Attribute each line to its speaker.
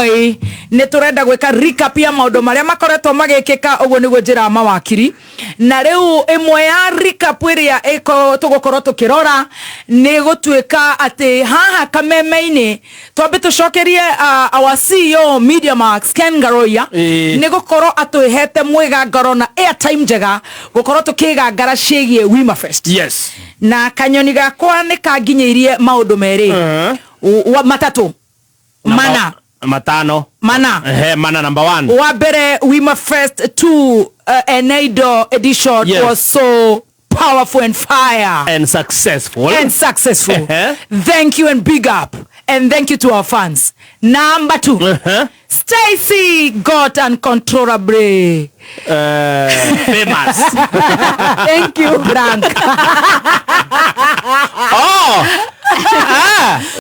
Speaker 1: Boy nĩ tũrenda gwĩka recap ya maũndũ marĩa makoretwo magĩkĩka. Ũguo nĩguo njĩra mawakiri, na rĩu ĩmwe ya recap ĩrĩa tũgũkorwo tũkĩrora nĩ gũtuĩka atĩ haha Kameme-inĩ twambe tũcokerie our CEO Media Max Ken Ngaroia nĩ gũkorwo atwĩhete mwĩgangaro na airtime njega gũkorwo tũkĩgangara ciĩgiĩ Wima Fest. Na kanyoni gakwa nĩ kanginyĩirie maũndũ merĩ, matatũ, mana.
Speaker 2: Matano.
Speaker 1: Mana.
Speaker 2: Ehe, mana number one.
Speaker 1: Wa mbere, Wima Fest 2 Eneido edition was so powerful and fire
Speaker 2: and successful.
Speaker 1: And successful.
Speaker 2: Ehe.
Speaker 1: Thank you and big up and thank you to our fans. Number two, Stacy got uncontrollably
Speaker 2: famous.
Speaker 1: Thank you, drunk.
Speaker 2: Oh, ah.